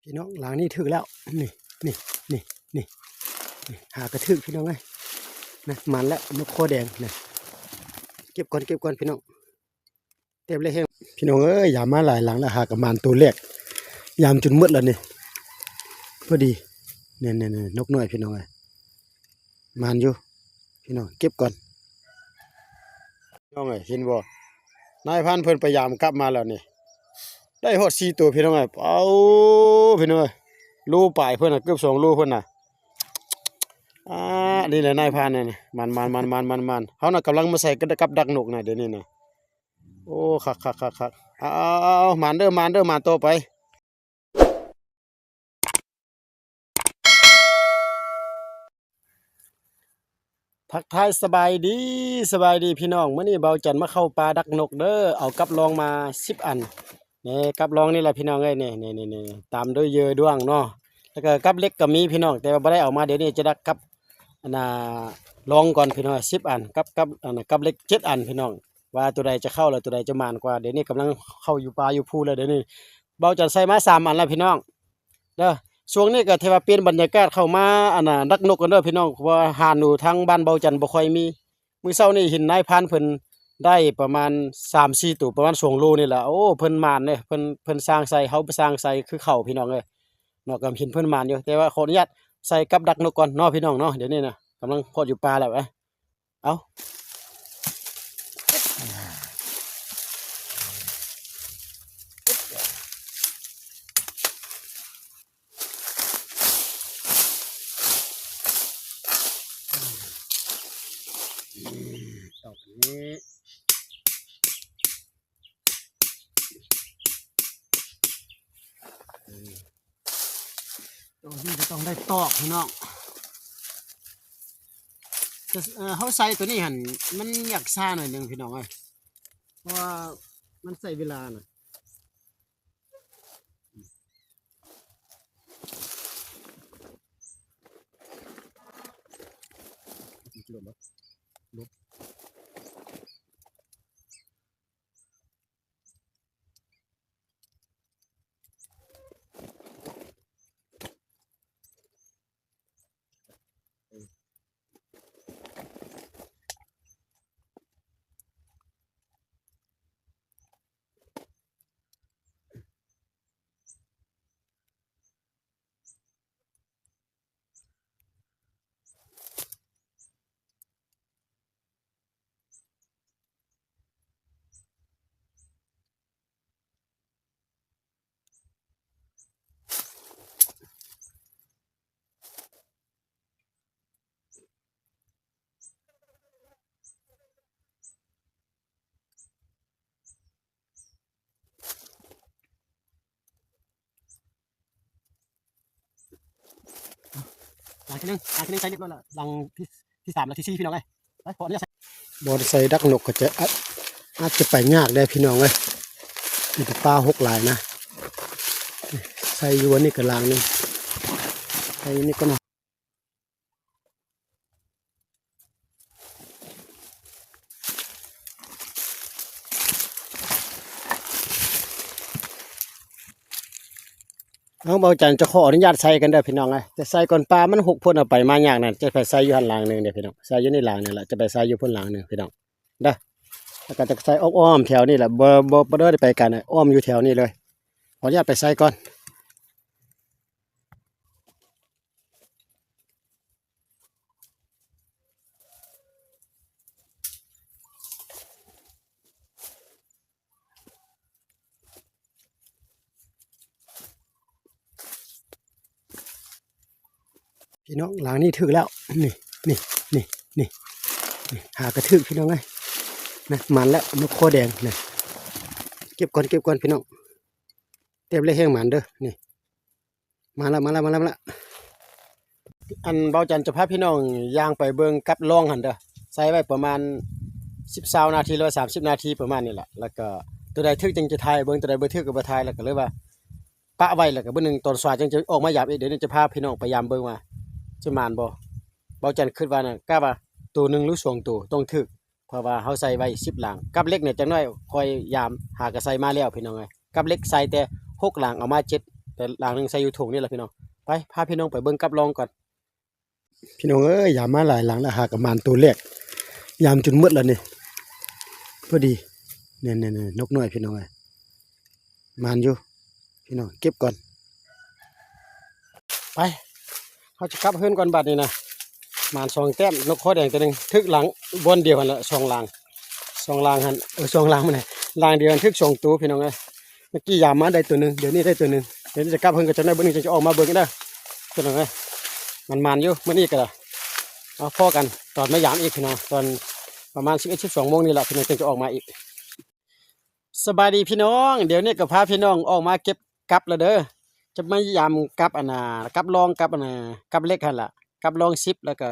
ພີ່ນ້ອງ ຫຼັງນີ້ຖືກແລ້ວ ນີ້ ນີ້ ນີ້ ນີ້ ນີ້ ຫາກະຖືກພີ່ນ້ອງເອີຍ ນະ ໝານແລ້ວ ນົກຄໍແດງນະ ເກັບກ່ອນ ເກັບກ່ອນພີ່ນ້ອງ ເຕັມເລີຍແຮງ ພີ່ນ້ອງເອີຍ ຢາມມາຫຼາຍຫຼັງແລ້ວ ຫາກະໝານໂຕແລກ ຢາມຈົນໝົດແລ້ວນີ້ ພໍດີ ນີ້ໆໆ ນົກນ້ອຍພີ່ນ້ອງເອີຍ ໝານຢູ່ພີ່ນ້ອງ ເກັບກ່ອນ ພີ່ນ້ອງເອີຍ ເຫັນບໍ່ ນາຍພານເພິ່ນໄປຢາມກັບມາແລ້ວນີ້ ໄດ້ຮອດສີ່ໂຕພີ່ນ້ອງເອີຍ ເອົາ ພີ່ນ້ອງເອີຍ ໂລປາຍເພິ່ນນະ ເກືອບສອງໂລເພິ່ນນະ ອ່າ ນີ້ແຫຼະນາຍພານນີ້ ໝານໆໆໆໆ ເຮົານະກຳລັງມາໃສ່ກັບດັກນົກນະ ດຽວນີ້ນະ ໂອ້ ຄັກໆໆໆ ເອົາໆໆ ໝານເດີ ໝານເດີ ໝານຕໍ່ໄປ. ທັກທາຍສະບາຍດີ ສະບາຍດີພີ່ນ້ອງ ມື້ນີ້ບ່າວຈັນມາເຂົ້າປ່າດັກນົກເດີ ເອົາກັບລອງມາສິບອັນ ນີ້ກັບລອງນີ້ລະພີ່ນ້ອງເອີຍ ນີ້ໆໆ ຕາມດ້ວຍເຫຍື່ອດ້ວງເນາະ ແລ້ວກະກັບເຫຼັກກະມີພີ່ນ້ອງ ແຕ່ວ່າບໍ່ໄດ້ເອົາມາ ດຽວນີ້ຈະດັກກັບ ອັນນ່າ ລອງກ່ອນພີ່ນ້ອງ ສິບອັນ ກັບ ກັບ ອັນນ່າ ກັບເຫຼັກເຈັດອັນພີ່ນ້ອງ ວ່າໂຕໃດຈະເຂົ້າ ແລະ ໂຕໃດຈະໝານກວ່າ ດຽວນີ້ກຳລັງເຂົ້າຢູ່ປ່າຢູ່ພູແລ້ວ ດຽວນີ້ບ່າວຈັນໃສ່ມາສາມອັນແລ້ວພີ່ນ້ອງ ເດີ ຊ່ວງນີ້ກໍຖືວ່າປ່ຽນບັນຍາກາດເຂົ້າມາ ອັນນ່າ ດັກນົກກັນເດີພີ່ນ້ອງ ເພາະວ່າຫ່ານຢູ່ທາງບ້ານບ່າວຈັນບໍ່ຄ່ອຍມີ ມື້ເຊົ້ານີ້ເຫັນນາຍພານເພິ່ນໄດ້ປະມານສາມສີ່ໂຕ ປະມານສອງໂລນີ້ລະ ໂອ້ ເພິ່ນໝານເດ້ ເພິ່ນ ເພິ່ນຊ່າງໃສ່ ເຮົາບໍ່ຊ່າງໃສ່ຄືເຂົາພີ່ນ້ອງເອີຍເນາະ ກໍເຫັນເພິ່ນໝານຢູ່ ແຕ່ວ່າຂໍອະນຸຍາດໃສ່ກັບດັກນົກກ່ອນເນາະພີ່ນ້ອງເນາະ ດຽວນີ້ນະກຳລັງຮອດຢູ່ປ່າແລ້ວ ເອົາ ດອກນີ້ ໂຕນີ້ກໍຕ້ອງໄດ້ຕອກພີ່ນ້ອງ ແຕ່ ເອີ ເຮົາໃສ່ໂຕນີ້ຫັ້ນ ມັນຢາກຊ້າໜ້ອຍໜຶ່ງພີ່ນ້ອງເອີຍ ເພາະວ່າມັນໃຊ້ເວລານະ. ຫຼັງທີໜຶ່ງ ຫຼັງທີໜຶ່ງໃສ່ຮຽບຮ້ອຍແລ້ວ ຫຼັງທີ ທີສາມ ແລະ ທີສີ່ ພີ່ນ້ອງເອີຍ ໄປ ຂໍອະນຸຍາດໃສ່ ບໍ່ໄດ້ໃສ່ດັກນົກກໍຈະ ອາດ ອາດຈະໄປຍາກເດ້ພີ່ນ້ອງເອີຍ ມີແຕ່ປ່າຮົກຫຼາຍນະ ໃສ່ຢູ່ອັນນີ້ກໍຫຼັງໜຶ່ງ ໃສ່ຢູ່ນີ້ກ່ອນເນາະ. ເອົາ ບ່າວຈັນຈະຂໍອະນຸຍາດໃສ່ກັນເດີພີ່ນ້ອງເອີຍ ຈະໃສ່ກ່ອນ ປ່າມັນຮົກໂພດ ເອົາໄປມາຍາກນັ້ນ ຈະໄປໃສ່ຢູ່ຫັ້ນຫຼັງໜຶ່ງເດ້ພີ່ນ້ອງ ໃສ່ຢູ່ນີ້ຫຼັງໜຶ່ງລະ ຈະໄປໃສ່ຢູ່ພຸ້ນຫຼັງໜຶ່ງພີ່ນ້ອງເດີ ແລ້ວກໍຈະໃສ່ອ້ອມໆແຖວນີ້ລະ ບໍ່ ບໍ່ ບໍ່ໄດ້ໄປໄກນະ ອ້ອມຢູ່ແຖວນີ້ເລີຍ ຂໍອະນຸຍາດໄປໃສ່ກ່ອນ. ພີ່ນ້ອງ ຫຼັງນີ້ຖືກແລ້ວ ນີ້ ນີ້ ນີ້ ນີ້ ນີ້ ຫາກະຖືກພີ່ນ້ອງເອີຍ ນະ ໝານແລ້ວ ນົກຄໍແດງນະ ເກັບກ່ອນ ເກັບກ່ອນພີ່ນ້ອງ ເຕັມເລີຍ ແຮງໝານເດີ ນີ້ ມາແລ້ວ ມາແລ້ວ ມາແລ້ວ ມາແລ້ວ ອັນ ບ່າວຈັນຈະພາພີ່ນ້ອງຍ່າງໄປເບິ່ງກັບລອງຫັ້ນເດີ ໃສ່ໄວ້ປະມານສິບ ຊາວນາທີ ຫຼືວ່າສາມສິບນາທີປະມານນີ້ລະ ແລ້ວກໍໂຕໃດຖືກຈຶ່ງຈະຖ່າຍໃຫ້ເບິ່ງ ໂຕໃດບໍ່ຖືກກໍບໍ່ຖ່າຍ ແລ້ວກໍເລີຍວ່າປະໄວ້ ແລ້ວກໍມື້ໜຶ່ງຕອນສວາຍຈຶ່ງຈະອອກມາຢາມອີກ ດຽວນີ້ຈະພາພີ່ນ້ອງໄປຢາມເບິ່ງວ່າຈະໝານບໍ່ ບ່າວຈັນຄິດວ່ານະ ກະວ່າໂຕໜຶ່ງ ຫຼືສອງໂຕຕ້ອງຖືກ ເພາະວ່າເຮົາໃສ່ໄວ້ສິບຫຼັງ ກັບເຫຼັກນີ້ຈັກໜ້ອຍຄ່ອຍຢາມ ຫາກະໃສ່ມາແລ້ວພີ່ນ້ອງເອີຍ ກັບເຫຼັກໃສ່ແຕ່ຫົກຫຼັງ ເອົາມາເຈັດ ແຕ່ຫຼັງໜຶ່ງໃສ່ຢູ່ຖົງນີ້ລະພີ່ນ້ອງ. ໄປ ພາພີ່ນ້ອງໄປເບິ່ງກັບລອງກ່ອນ. ພີ່ນ້ອງເອີຍ ຢາມມາຫຼາຍຫຼັງແລ້ວ ຫາກະໝານໂຕແລກ ຢາມຈົນໝົດແລ້ວນີ້. ພໍດີ ແນ່ໆໆ ນົກນ້ອຍພີ່ນ້ອງເອີຍ ໝານຢູ່ພີ່ນ້ອງ ເກັບກ່ອນ. ໄປ ເຮົາຈະກັບເຮືອນກ່ອນບາດນີ້ນະ. ໝານສອງແຕ້ມ ນົກຄໍແດງໂຕໜຶ່ງ ຖືກຫຼັງບ່ອນດຽວຫັ້ນລະ ສອງຫຼັງ ສອງຫຼັງຫັ້ນ ເອີ ສອງຫຼັງມັນ ຫຼັງດຽວຫັ້ນຖືກສອງໂຕພີ່ນ້ອງເອີຍ. ເມື່ອກີ້ຢາມມາໄດ້ໂຕໜຶ່ງ ດຽວນີ້ໄດ້ໂຕໜຶ່ງ ດຽວນີ້ຈະກັບເຮືອນກ່ອນ ຈັກໜ້ອຍເບິ່ງ ຈັ່ງຈະອອກມາເບິ່ງເດີພີ່ນ້ອງເອີຍ. ມັນໝານຢູ່ມື້ນີ້ກະດາຍ. ເອົາ ພໍ້ກັນຕອນມາຢາມອີກພີ່ນ້ອງ ຕອນປະມານສິບເອັດ ສິບສອງໂມງນີ້ລະພີ່ນ້ອງ ຈຶ່ງຈະອອກມາອີກ. ສະບາຍດີພີ່ນ້ອງ ດຽວນີ້ກະພາພີ່ນ້ອງອອກມາເກັບກັບລະເດີ. ຈະມາຢາມກັບອັນນ່າ ກັບລອງ ກັບອັນນ່າ ກັບເຫຼັກຫັ້ນລະ ກັບລອງສິບ ແລ້ວກະ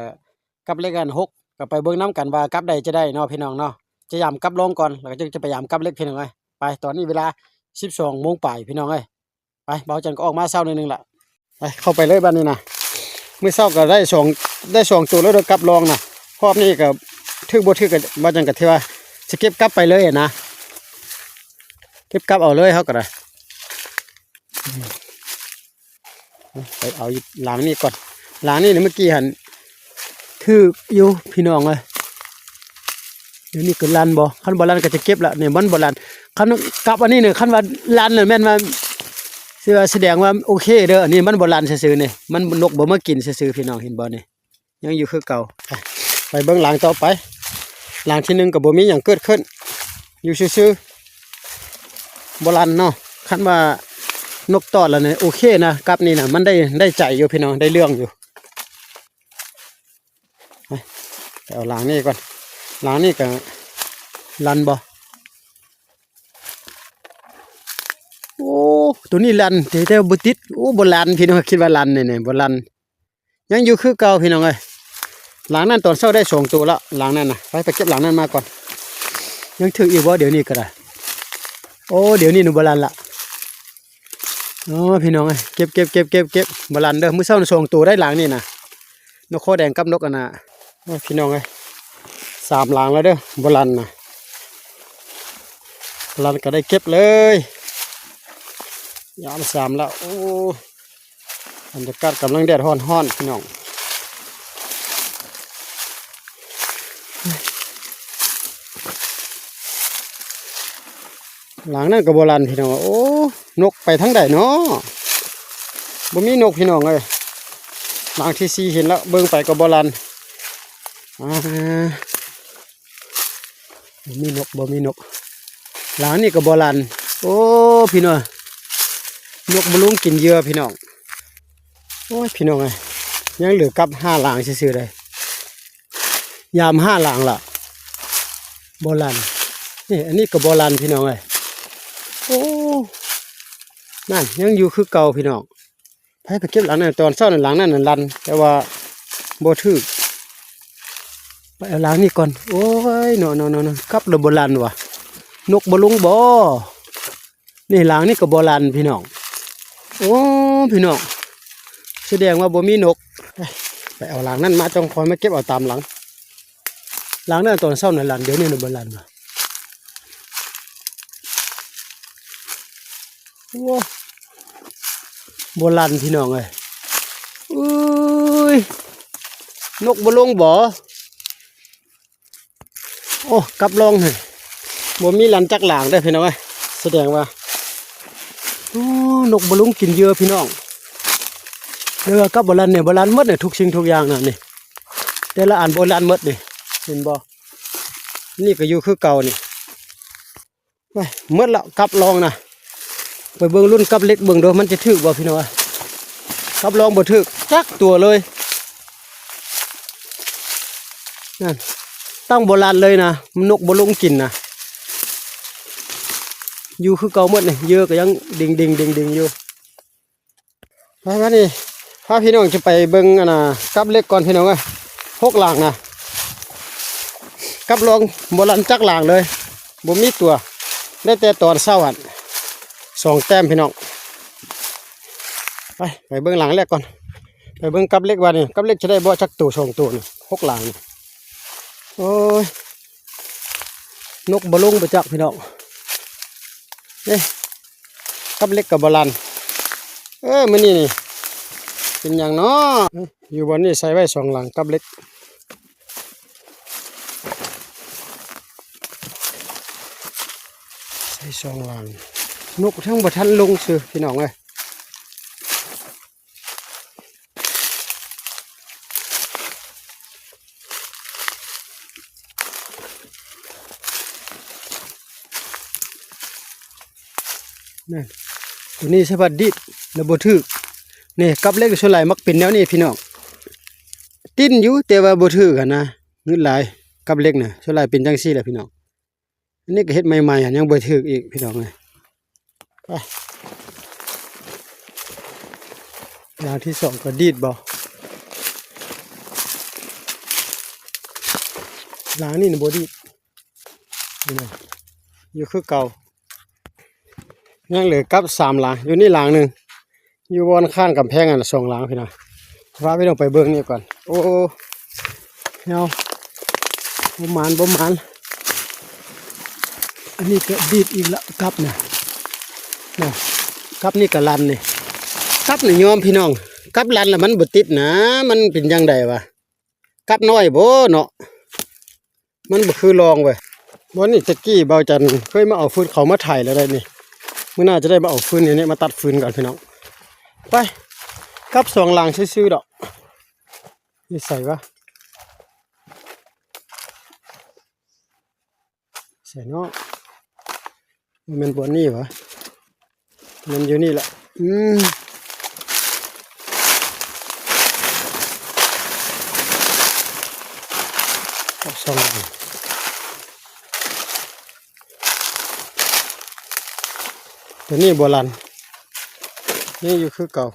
ກັບເຫຼັກອັນຫົກ ກະໄປເບິ່ງນຳກັນວ່າກັບໃດຈະໄດ້ເນາະພີ່ນ້ອງເນາະ. ຈະຢາມກັບລອງກ່ອນ ແລ້ວກະຈຶ່ງຈະໄປຢາມກັບເຫຼັກພີ່ນ້ອງເອີຍ. ໄປ ຕອນນີ້ເວລາສິບສອງໂມງປາຍພີ່ນ້ອງເອີຍ. ໄປ ບ່າວຈັນກະອອກມາເຊົ້າໜ້ອຍໜຶ່ງລະ. ໄປ ເຂົ້າໄປເລີຍບາດນີ້ນະ. ມື້ເຊົ້າກະໄດ້ສອງ ໄດ້ສອງໂຕແລ້ວເດີ ກັບລອງນະ. ຮອບນີ້ກະຖືກບໍ່ຖືກກະ ບ່າວຈັນກະຖືວ່າຊິເກັບກັບໄປເລີຍຫັ້ນນະ ເກັບກັບເອົາເລີຍເຮົາກະໄດ້. ໄປເອົາຢູ່ຫຼັງນີ້ກ່ອນ ຫຼັງນີ້ນີ້ ເມື່ອກີ້ຫັ້ນຖືກຢູ່ພີ່ນ້ອງເອີຍ. ດຽວນີ້ກະລັນບໍ່ ຄັນບໍ່ລັນກະຈະເກັບລະນີ້ ມັນບໍ່ລັນ. ຄັນກັບອັນນີ້ນີ້ ຄັນວ່າລັນລະແມ່ນວ່າ ຊິວ່າສະແດງວ່າໂອເຄເດີ. ອັນນີ້ມັນບໍ່ລັນຊື່ໆນີ້ ມັນນົກບໍ່ມາກິນຊື່ໆ ພີ່ນ້ອງເຫັນບໍ່ນີ້ ຍັງຢູ່ຄືເກົ່າ. ໄປ ໄປເບິ່ງຫຼັງຕໍ່ໄປ. ຫຼັງທີໜຶ່ງກະບໍ່ມີຫຍັງເກີດຂຶ້ນ ຢູ່ຊື່ໆ ບໍ່ລັນເນາະ. ຄັນວ່ານົກຕອດລະນີ້ໂອເຄນະ ກັບນີ້ນະ ມັນໄດ້ ໄດ້ໃຈຢູ່ພີ່ນ້ອງ ໄດ້ເລື່ອງຢູ່. ໄປ ໄປເອົາຫຼັງນີ້ກ່ອນ ຫຼັງນີ້ກະລັນບໍ່. ໂອ້ ໂຕນີ້ລັນ ແຕ່ ແຕ່ບໍ່ຕິດ. ໂອ້ ບໍ່ລັນ ພີ່ນ້ອງ ຄິດວ່າລັນແນ່ໆ ບໍ່ລັນ ຍັງຢູ່ຄືເກົ່າພີ່ນ້ອງເອີຍ. ຫຼັງນັ້ນຕອນເຊົ້າໄດ້ສອງໂຕລະ ຫຼັງນັ້ນນະ. ໄປ ໄປເກັບຫຼັງນັ້ນມາກ່ອນ. ຍັງຖືກອີກບໍ່ ດຽວນີ້ກະໄດ້. ໂອ້ ດຽວນີ້ນະບໍ່ລັນລະ. ໂອ້ ພີ່ນ້ອງເອີຍ ເກັບ ເກັບ ເກັບ ເກັບ ເກັບ ບໍ່ລັນເດີ. ມື້ເຊົ້ານະສອງໂຕໄດ້ຫຼັງນີ້ນະ ນົກຄໍແດງກັບນົກອັນນ່າ. ໂອ້ຍ ພີ່ນ້ອງເອີຍ ສາມຫຼັງແລ້ວເດີ ບໍ່ລັນນະ. ບໍ່ລັນກະໄດ້ເກັບເລີຍ ຍາມສາມແລ້ວ. ໂອ້ ບັນຍາກາດກຳລັງແດດຮ້ອນໆ ພີ່ນ້ອງ. ຫຼັງນັ້ນກະບໍ່ລັນພີ່ນ້ອງ. ໂອ້ ນົກໄປທາງໃດເນາະ ບໍ່ມີນົກພີ່ນ້ອງເອີຍ. ຫຼັງທີສີ່ເຫັນລະ ເບິ່ງໄປກະບໍ່ລັນ. ອ່າ ບໍ່ມີນົກ ບໍ່ມີນົກ. ຫຼັງນີ້ກະບໍ່ລັນ. ໂອ້ ພີ່ນ້ອງ ນົກບໍ່ລົງກິນເຫຍື່ອພີ່ນ້ອງ. ໂອ້ຍ ພີ່ນ້ອງເອີຍ ຍັງເຫຼືອກັບຫ້າຫຼັງຊື່ໆເລີຍ. ຍາມຫ້າຫຼັງລະ ບໍ່ລັນ. ນີ້ ອັນນີ້ກະບໍ່ລັນພີ່ນ້ອງເອີຍ. ໂອ້ ນັ້ນ ຍັງຢູ່ຄືເກົ່າພີ່ນ້ອງ. ໄປ ໄປເກັບຫຼັງນັ້ນ ຕອນເຊົ້ານັ້ນຫຼັງນັ້ນນະລັນ ແຕ່ວ່າບໍ່ຖືກ. ໄປເອົາຫຼັງນີ້ກ່ອນ. ໂອ້ຍ ເນາະ ເນາະ ເນາະ ກັບລະບໍ່ລັນຫວາ ນົກບໍ່ລົງບໍ່. ນີ້ຫຼັງນີ້ກະບໍ່ລັນພີ່ນ້ອງ. ໂອ້ ພີ່ນ້ອງ ສະແດງວ່າບໍ່ມີນົກ. ໄປ ໄປເອົາຫຼັງນັ້ນມາ ຈັ່ງຄ່ອຍມາເກັບເອົາຕາມຫຼັງ. ຫຼັງນັ້ນຕອນເຊົ້ານະລັນ ດຽວນີ້ນະບໍ່ລັນຫວາ. ໂອ້ ບໍ່ລັນພີ່ນ້ອງເອີຍ. ເອີຍ ນົກບໍ່ລົງບໍ່. ໂອ້ ກັບລອງຫັ້ນ ບໍ່ມີລັນຈັກຫຼາງເດີພີ່ນ້ອງເອີຍ. ສະແດງວ່າ ໂອ້ ນົກບໍ່ລົງກິນເຫຍື່ອພີ່ນ້ອງ. ເດີ ກັບບໍ່ລັນນີ້ ບໍ່ລັນໝົດນີ້ ທຸກສິ່ງທຸກຢ່າງນະນີ້ ແຕ່ລະອັນບໍ່ລັນໝົດນີ້ ເຫັນບໍ່. ນີ້ກະຢູ່ຄືເກົ່ານີ້. ໄປ ໝົດລະ ກັບລອງນະ. ໄປເບິ່ງລຸ້ນກັບເຫຼັກເບິ່ງເດີ ມັນຈະຖືກບໍ່ພີ່ນ້ອງ. ກັບລອງບໍ່ຖືກຈັກຕົວເລີຍ. ນັ້ນ ຕັ້ງບໍ່ລັນເລີຍນະ ນົກບໍ່ລົງກິນນະ. ຢູ່ຄືເກົ່າໝົດນີ້ ເຫຍື່ອກະຍັງດິງໆໆຢູ່. ມາ ມານີ້ ພາພີ່ນ້ອງຈະໄປເບິ່ງອັນນ່າ ກັບເຫຼັກກ່ອນພີ່ນ້ອງເອີຍ. ຫົກຫຼັງນະ ກັບລອງບໍ່ລັນຈັກຫຼັງເລີຍ ບໍ່ມີຕົວ. ໄດ້ແຕ່ຕອນເຊົ້າຫັ້ນ ສອງແຕ້ມພີ່ນ້ອງ. ໄປ ໄປເບິ່ງຫຼັງແລກກ່ອນ ໄປເບິ່ງກັບເຫຼັກວ່ານີ້ ກັບເຫຼັກຈະໄດ້ບໍ່ຈັກໂຕສອງໂຕນີ້ ຫົກຫຼັງນີ້. ໂອ້ຍ ນົກບໍ່ລົງບໍ່ຈັກພີ່ນ້ອງ. ເອີ ກັບເຫຼັກກະບໍ່ລັນ. ເອີ ມື້ນີ້ນີ້ເປັນຫຍັງເນາະ? ຢູ່ບ່ອນນີ້ໃສ່ໄວ້ສອງຫຼັງກັບເຫຼັກ ໃສ່ສອງຫຼັງ ນົກທັງບໍ່ທັນລົງຊື່ ພີ່ນ້ອງເອີຍ. ນັ້ນ ຕົວນີ້ສະພັດດີດແລ້ວບໍ່ຖືກ. ນີ້ ກັບເຫຼັກສ່ວນຫຼາຍມັກເປັນແນວນີ້ພີ່ນ້ອງ ຕິດຢູ່ແຕ່ວ່າບໍ່ຖືກຫັ້ນນະ ງຶດຫຼາຍ. ກັບເຫຼັກນະ ສ່ວນຫຼາຍເປັນຈັ່ງຊີ້ແຫຼະພີ່ນ້ອງ. ອັນນີ້ກໍເຮັດໃໝ່ໆ ຍັງບໍ່ຖືກອີກພີ່ນ້ອງເອີຍ. ໄປ ຫຼັງທີສອງກໍດີດບໍ່? ຫຼັງນີ້ນະບໍ່ດີດ ນີ້ນະ ຢູ່ຄືເກົ່າ. ຍັງເຫຼືອກັບສາມຫຼັງ ຢູ່ນີ້ຫຼັງໜຶ່ງ ຢູ່ບ່ອນຂ້າງກຳແພງຫັ້ນສອງຫຼັງພີ່ນ້ອງ. ພາພີ່ນ້ອງໄປເບິ່ງນີ້ກ່ອນ. ໂອ້ ເຮົາ ບໍ່ໝານ ບໍ່ໝານ. ອັນນີ້ກໍດີດອີກລະ ກັບນະ ນະ ກັບນີ້ກໍລັນນີ້ ກັບນີ້ຍອມພີ່ນ້ອງ. ກັບລັນລະມັນບໍ່ຕິດນະ ມັນເປັນຈັ່ງໃດວະ? ກັບນ້ອຍບໍ່ເນາະ? ມັນບໍ່ຄືລອງເວີຍ. ບ່ອນນີ້ແຈັກກີ້ເບົາຈັນເຄີຍມາເອົາຟືນ ເຂົາມາໄຖແລ້ວໄດ໋ນີ້. ມື້ໜ້າຈະໄດ້ມາເອົາຟືນນີ້ ມາຕັດຟືນກ່ອນພີ່ນ້ອງ. ໄປ ກັບສອງຫຼັງຊື່ໆດອກ. ຢູ່ໃສວະ? ໃສເນາະ? ບໍ່ແມ່ນບ່ອນນີ້ຫວາ? ແມ່ນຢູ່ນີ້ແຫຼະ. ອືມ ກັບສອງຫຼັງ ຕົວນີ້ບໍ່ລັນ ຍັງຢູ່ຄືເກົ່າ.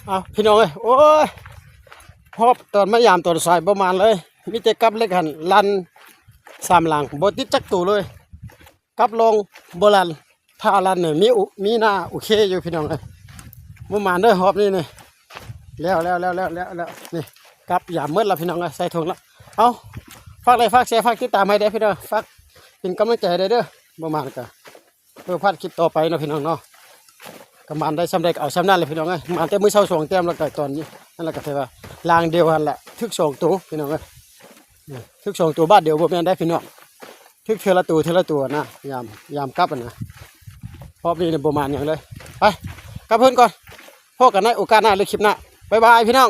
ເອົາ ພີ່ນ້ອງເອີຍ ໂອ້ຍ ຮອບຕອນມາຢາມຕອນສາຍບໍ່ໝານເລີຍ ມີແຕ່ກັບເຫຼັກຫັ້ນ ລັນສາມຫຼັງ ບໍ່ຕິດຈັກໂຕເລີຍ. ກັບລອງບໍ່ລັນ ຖ້າລັນນີ້ມີອຸ ມີໜ້າໂອເຄຢູ່ພີ່ນ້ອງເອີຍ. ບໍ່ໝານເດີຮອບນີ້ນີ້ ແລ້ວໆໆໆໆ ນີ້ ກັບຢາມໝົດລະພີ່ນ້ອງເອີຍ ໃສ່ຖົງລະ. ເອົາ ຝາກໄລ ຝາກແຊ ຝາກຕິດຕາມໃຫ້ເດີພີ່ນ້ອງ ຝາກເປັນກຳລັງໃຈໃຫ້ເດີ ບໍ່ໝານກະ ເພື່ອພາດຄລິບຕໍ່ໄປເນາະພີ່ນ້ອງເນາະ. ກະໝານໄດ້ຊ່ຳໃດກໍເອົາຊ່ຳນັ້ນແຫຼະພີ່ນ້ອງເອີຍ. ໝານແຕ່ມື້ເຊົ້າສອງແຕ້ມ ແລ້ວກໍຕອນນີ້ນັ້ນ ແລ້ວກໍຖືວ່າລາງດຽວຫັ້ນແຫຼະ ຖືກສອງໂຕພີ່ນ້ອງເອີຍ. ຖືກສອງໂຕບາດດຽວ ບໍ່ແມ່ນໄດ໋ພີ່ນ້ອງ ຖືກເທື່ອລະໂຕ ເທື່ອລະໂຕນະ ຍາມ ຍາມກັບຫັ້ນນະ. ຮອບນີ້ນີ້ບໍ່ໝານຫຍັງເລີຍ. ໄປ ກັບເຮືອນກ່ອນ ພໍ້ກັນໃນໂອກາດໜ້າ ຫຼື ຄລິບໜ້າ. ບາຍບາຍພີ່ນ້ອງ.